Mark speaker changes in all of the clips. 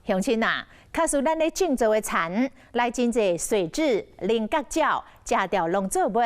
Speaker 1: 鄉親啊，假使咱咧種作的田，來真濟水雉、菱角鳥，食著農作物，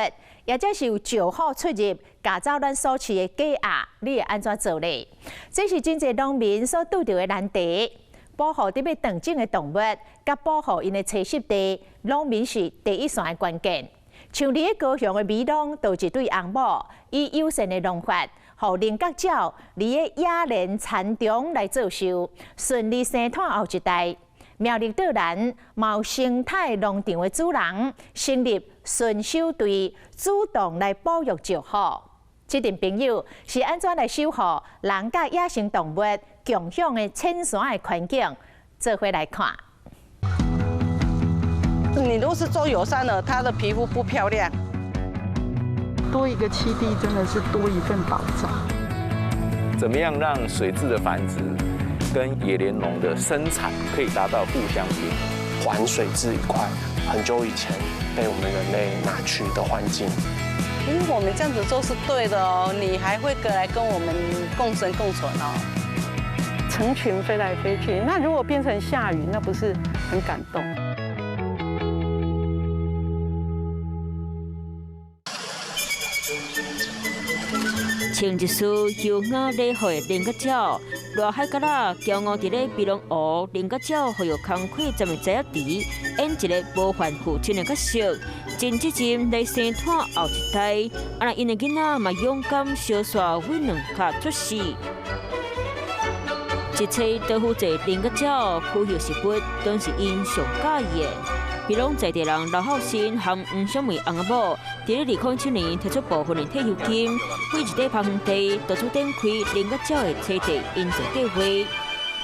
Speaker 1: 抑者是有石虎出入，咬走咱所飼的雞鴨，你會按怎做咧？這是真濟農民所拄著的難題。保護佇欲斷種的動物，佮保護𪜶的棲息地，農民是第一線的關鍵。像佇咧高雄的美濃，就有一對翁某，以友善的農法，予菱角鳥佇咧野蓮田中來做岫，順利生湠後一代。苗栗卓蘭嘛有生態農場的主人成立巡守隊，主動來保育石虎。這陣朋友是按怎來守護人佮野生動物共享的淺山的環境？做伙來看。
Speaker 2: 你如果是做友善的，它的皮膚不漂亮。
Speaker 3: 多一個棲地真的是多一份保障。
Speaker 4: 怎麼樣讓水雉的繁殖跟野蓮農的生產可以達到互相平
Speaker 5: 衡？還水雉一塊很久以前被我們人類拿去的環境。
Speaker 2: 因為我們這樣子做是對的哦，你還會過來跟我們共生共存哦。
Speaker 3: 成群飛來飛去，那如果變成下雨，那不是很感動？
Speaker 6: 穿一束優雅禮服的菱角鳥，賴海角仔驕傲佇咧美濃湖菱角鳥復育工課站的栽仔池，演一个模範父親的角色，盡責任來生湠後一代。啊，𪜶的囡仔嘛勇敢相紲為兩跤出世。一切都負責菱角鳥孵育食物，攏是𪜶上佮意的。美濃在地人劉孝新和黃小梅翁仔某，佇咧2007年提出部分的退休金，為一塊芳地，到處展開菱角鳥的棲地營造計劃。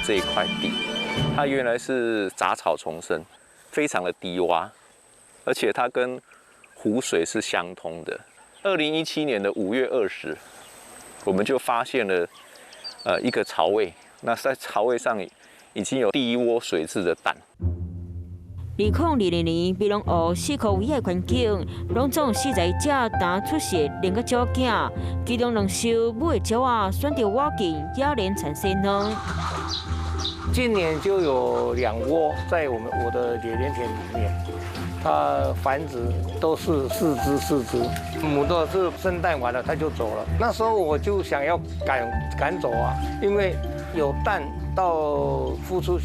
Speaker 4: 這一塊地，它原來是雜草叢生，非常的低窪，而且它跟湖水是相通的。2017年的5月20，我們就發現了，一個巢位，那在巢位上已經有第一窩水雉的蛋。
Speaker 6: 2022年，美濃湖四箍圍的環境，攏總40隻剛出世的菱角鳥囝，其中兩收母的鳥仔選擇倚近野蓮田生卵。
Speaker 7: 今年就有兩窩在我的野蓮田裡面，它繁殖都是四隻四隻，母的是生蛋完了它就走了。那時候我就想要趕走啊，因為有蛋到孵出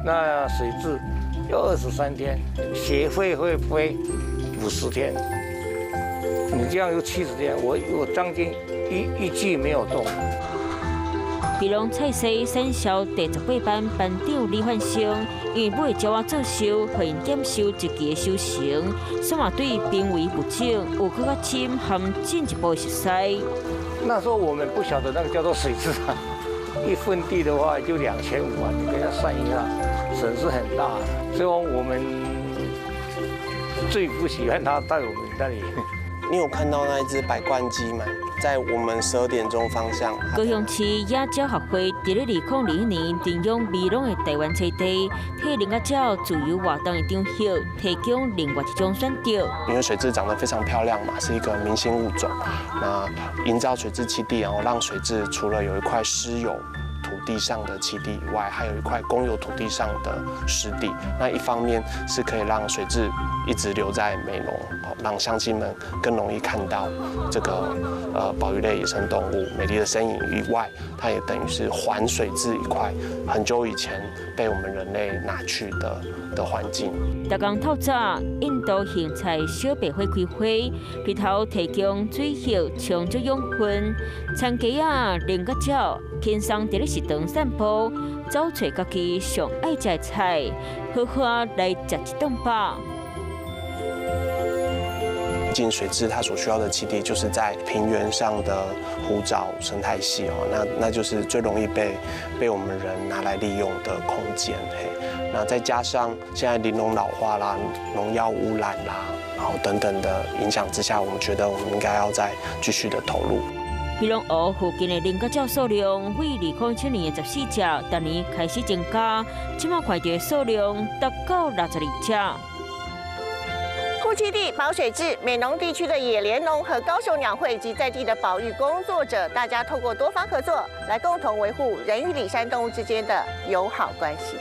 Speaker 7: 那水雉。要23天，學會飛50天，你這樣有70天，我將近一季沒有動。
Speaker 6: 美濃菜西產銷第18班班長李煥生，因為買鳥仔做岫，予𪜶減收一季的收成，煞嘛對瀕危物種有閣較深和進一步的熟似。
Speaker 7: 那時候我們不曉得那個叫做水雉啊，一分地的話就2500啊，你給他算一下，損失很大。所以我們最不喜歡它在我們那裡。
Speaker 5: 你有看到那一隻白冠雞嗎？在我們12點鐘方向。
Speaker 6: 高雄市野鳥學會佇咧2021年，動用美濃的台灣棲地，替菱角鳥自由活動的場域，提供另外一種選擇。
Speaker 5: 因為水雉長得非常漂亮嘛，是一個明星物種。那營造水雉棲地，然後讓水雉除了有一塊私有土地上的棲地以外，還有一塊公有土地上的濕地。那一方面是可以讓水雉一直留在美濃，讓鄉親們更容易看到這個保育類野生動物美麗的身影以外，它也等於是還水雉一塊很久以前被我們人類拿去的環境。
Speaker 6: 逐工透早，印度莧菜小白花開花，日頭提供水葉充足養分，田雞仔、菱角鳥輕鬆佇咧食堂散步，走揣家己上愛食的菜，好好來食一頓飽。
Speaker 5: 畢竟水雉它所需要的棲地就是在平原上的湖沼生態系哦，那就是最容易被我們人拿來利用的空間嘿。那再加上現在林農老化啦、農藥污染啦，然後等等的影響之下，我們覺得我們應該要再繼續的投入。
Speaker 6: 美濃湖附近的菱角鳥數量，為2007年的14隻，逐年開始增加，這馬看著的數量達到62隻。
Speaker 8: 護棲地、保水雉、美濃地區的野蓮農和高雄鳥會及在地的保育工作者，大家透過多方合作，來共同維護人與里山動物之間的友好關係。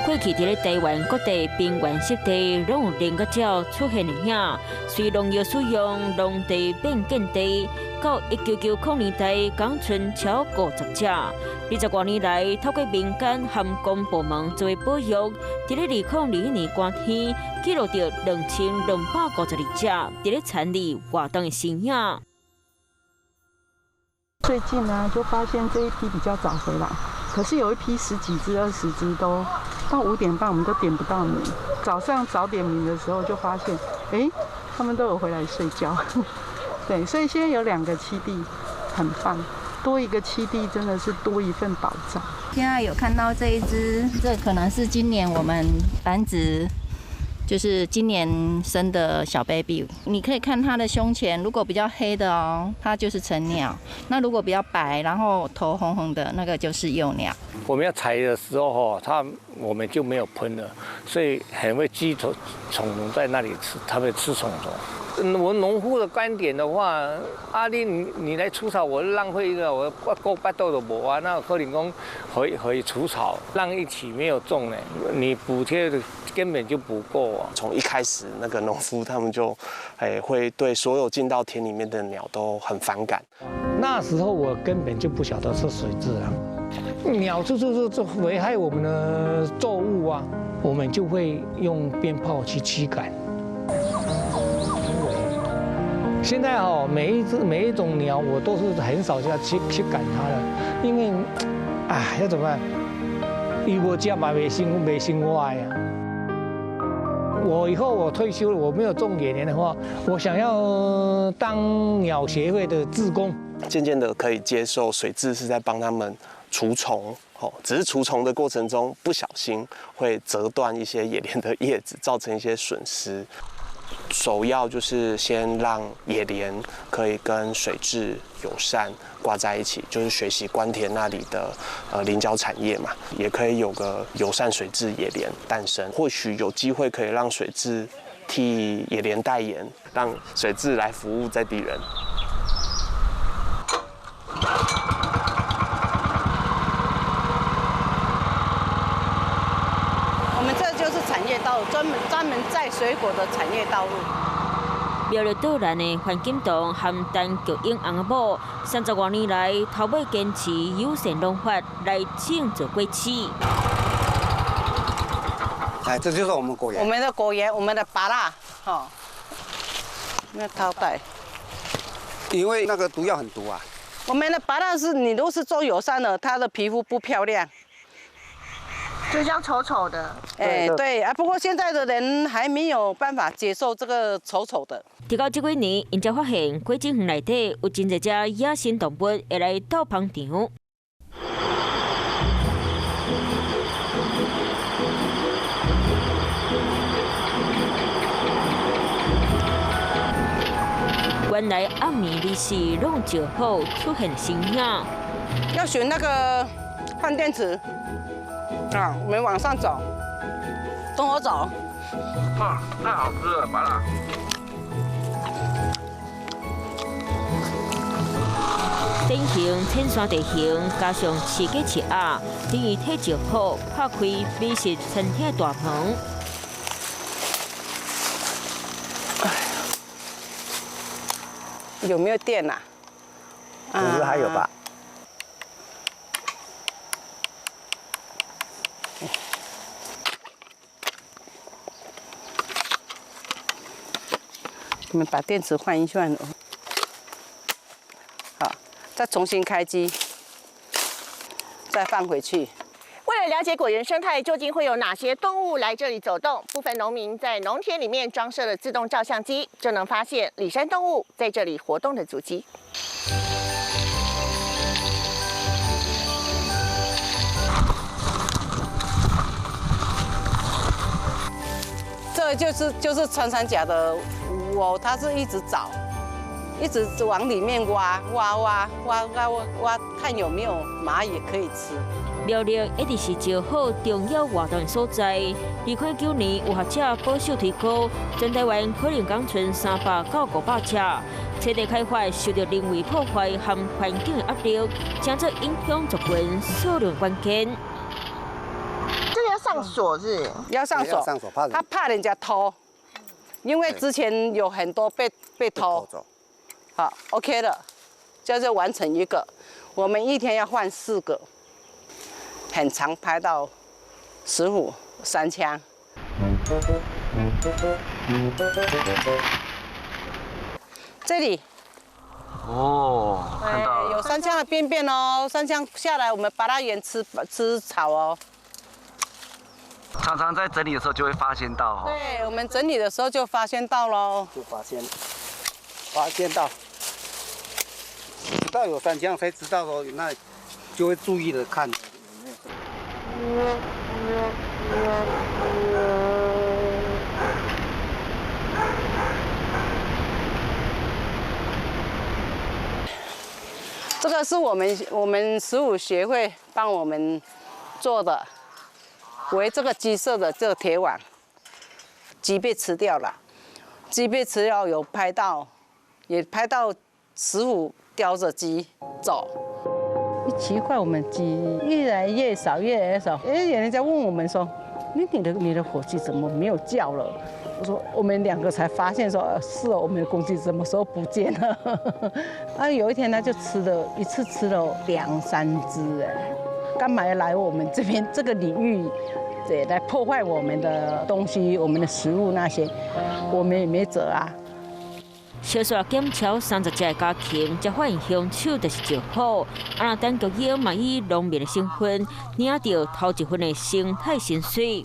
Speaker 6: 過去佇咧台灣各地平原濕地，攏有菱角鳥出現的影。隨農藥使用，農地變建地，到1990年代，港賰超過50隻。20多年來，透過民間和公部門作為保育，佇咧2021年寒天記錄著2252隻佇咧田裡活動的身影。
Speaker 3: 最近呢，就發現這一批比較早回來，可是有一批十幾隻、20隻都到5點半，我們都點不到名。早上早點名的時候就發現，哎，他們都有回來睡覺。對，所以現在有兩個棲地，很棒，多一個棲地真的是多一份保障。
Speaker 9: 現在有看到這一隻，這可能是今年我們繁殖，就是今年生的小 baby。你可以看它的胸前，如果比較黑的哦，它就是成鳥；那如果比較白，然後頭紅紅的那個就是幼鳥。
Speaker 7: 我們要採的時候哈，它我們就沒有噴了，所以很會積蟲蟲在那裡吃，它會吃蟲蟲。我農夫的觀點的話，啊你來除草，我浪費一個，我我腹肚都無啊，那可能講可以除草，讓一起沒有種呢，你補貼的根本就不夠啊。
Speaker 5: 從一開始，那個農夫他們就，哎，會對所有進到田裡面的鳥都很反感。
Speaker 7: 那時候我根本就不曉得是水雉啊，鳥就危害我們的作物啊，我們就會用鞭炮去驅趕。現在哦，每一種鳥，我都是很少要去趕它了，因為，唉，要怎麼辦？伊無食嘛，袂生活呀。我以後我退休了，我沒有種野蓮的話，我想要當鳥協會的志工。
Speaker 5: 漸漸的可以接受水雉是在幫他們除蟲，哦，只是除蟲的過程中不小心會折斷一些野蓮的葉子，造成一些損失。首要就是先讓野蓮可以跟水雉友善掛在一起，就是學習官田那裡的菱角產業嘛，也可以有個友善水雉野蓮誕生。或許有機會可以讓水雉替野蓮代言，讓水雉來服務在地人。
Speaker 2: 我們這就是產業道路，專門摘水果的產業道路。
Speaker 6: 苗栗島南的范金堂和陳菊英翁仔某，30多年來頭尾堅持友善農法來種植果子。
Speaker 10: 哎，這就是我們果園。
Speaker 2: 我們的果園，我們的芭樂，哈，那套袋。
Speaker 10: 因為那個毒藥很毒啊。
Speaker 2: 我們的芭樂是你如果是做友善的，它的皮膚不漂亮。
Speaker 8: 就這樣醜醜的，
Speaker 2: 哎，對啊，不過現在的人還沒有辦法接受這個醜醜的。
Speaker 6: 直到這幾年，𪜶才發現果子園內底有真濟隻野生動物會來鬥捧場。原來暗暝24攏石虎出現身影。
Speaker 2: 要選那個換電池。啊，我們往上走，跟我走。
Speaker 11: 啊，太好吃了，芭樂。
Speaker 6: 典型淺山地形，加上飼雞飼鴨，等於替石虎拍開美食餐廳大門。
Speaker 2: 有沒有電啊？
Speaker 10: 不是還有吧？
Speaker 2: 我們把電池換一換，好，再重新開機，再放回去。
Speaker 8: 為了了解果園生態究竟會有哪些動物來這裡走動，部分農民在農田裡面裝設了自動照相機，就能發現里山動物在這裡活動的足跡。
Speaker 2: 這就是穿山甲的窩，它是一直找，一直往裡面挖挖挖挖挖挖，看有沒有螞蟻可以吃。
Speaker 6: 苗栗一直是石虎重要活動所在。2019年有學者保守推估，全台灣可能講賰300到500隻。棲地開發受到人為破壞和環境壓力，成做影響族群數量關鍵。
Speaker 8: 這個要上上锁是？
Speaker 2: 要上锁，他怕人家偷，因为之前有很多被偷。好，OK 了，就是完成一个。我们一天要换四个，很常拍到石虎、山羌。这里。
Speaker 11: 哦，看到了。
Speaker 2: 有山羌的便便哦，山羌下来，我们把它园吃吃草哦。
Speaker 11: 常常在整理的时候就会发现到。
Speaker 2: 对，我们整理的时候就发现到喽。
Speaker 10: 就发现，发现到，知道有山羌才知道说，那就会注意的看。
Speaker 2: 这个是我们石虎协会帮我们做的，围这个鸡舍的这个铁网，鸡被吃掉了，鸡被吃掉有拍到，也拍到石虎叼着鸡走。奇怪，我们鸡越来越少，越来越少。哎，有人家问我们说，你的火鸡怎么没有叫了？我说我们两个才发现说，是哦，我们的公鸡什么时候不见了？啊，有一天他就吃了一次吃了两三只，哎，干嘛要来我们这边这个领域，对，来破坏我们的东西、我们的食物那些，我们也没辙啊。
Speaker 6: 小雪减超30只的家禽，才发现凶手就是石虎。啊，若陈菊英嘛以农民的身份，领到头一份的生态薪水。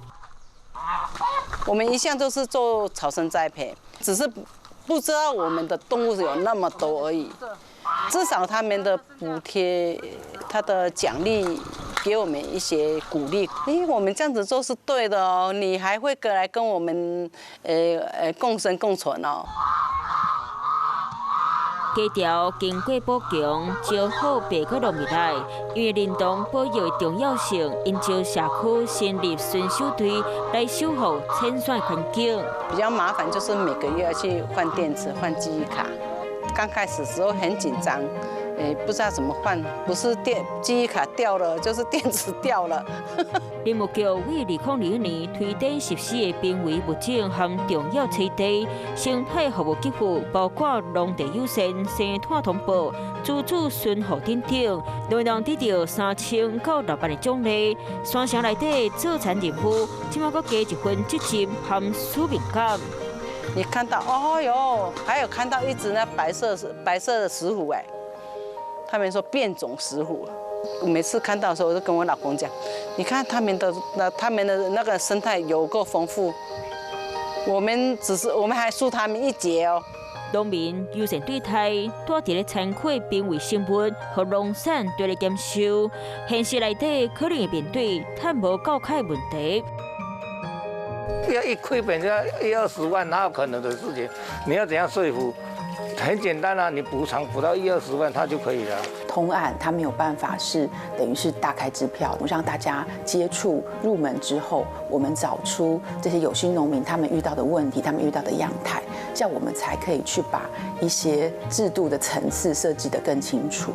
Speaker 2: 我们一向都是做草生栽培，只是不知道我们的动物有那么多而已。至少他们的补贴、他的奖励，给我们一些鼓励。哎，我们这样子做是对的哦，你还会过来跟我们，共生共存哦。
Speaker 6: 鸡条经过补强，招好白阁落入来，因为认同保育的重要性，𪜶招社区成立巡守队来守护浅山环境。
Speaker 2: 比较麻烦就是每个月要去换电池、换记忆卡。刚开始时候很紧张，不知道怎么换，不是电记忆卡掉了，就是电池掉了。
Speaker 6: 林务局为2021年推展实施的濒危物种和重要栖地生态服务计划，包括农地友善、生态通报、资助巡护等等，拢能得到3000到6万的奖励。山城内底做田任务，这马阁加一份责任和使命感。
Speaker 2: 你看到，哦哟，还有看到一只那白色的石虎哎，他们说变种石虎。每次看到的时候，我就跟我老公讲，你看他们的那个生态有够丰富，我们还输他们一截哦。
Speaker 6: 农民友善对待，住伫咧田块濒危生物和农产对咧减收，现实内底可能会面对趁无够开问题。
Speaker 7: 要一亏本就要一二十万，哪有可能的事情？你要怎样说服？很简单啊，你补偿补到一二十万，他就可以了。
Speaker 12: 通案他没有办法是等于是大开支票，让大家接触入门之后，我们找出这些有心农民他们遇到的问题，他们遇到的样态，这样我们才可以去把一些制度的层次设计得更清楚。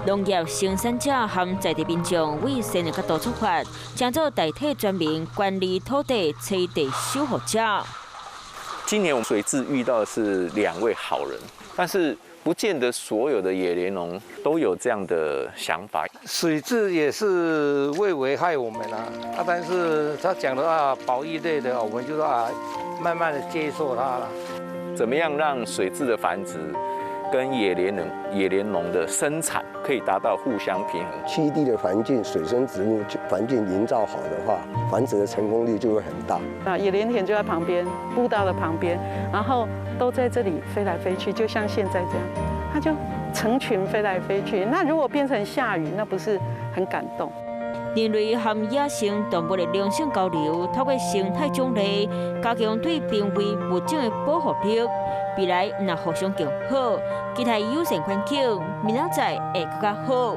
Speaker 6: 农业生产者和在地民众为生的角度出发，将做代替全民管理土地、栖地守护者。
Speaker 4: 今年我们水蛭遇到的是2位好人，但是不见得所有的野莲农都有这样的想法。
Speaker 7: 水蛭也是会危害我们啊，但是他讲的啊，保育类的，我们就说啊，慢慢的接受它了。
Speaker 4: 怎么样让水蛭的繁殖跟野莲农的生产可以达到互相平衡？
Speaker 13: 栖地的环境、水生植物环境营造好的话，繁殖的成功率就会很大。
Speaker 3: 那野莲田就在旁边，步道的旁边，然后都在这里飞来飞去，就像现在这样，它就成群飞来飞去。那如果变成下雨，那不是很感动？
Speaker 6: 人类和野生动物的良性交流，透过生态奖励，加强对濒危物种的保护力。未来若互相更好，期待友善环境，明仔载会更加好。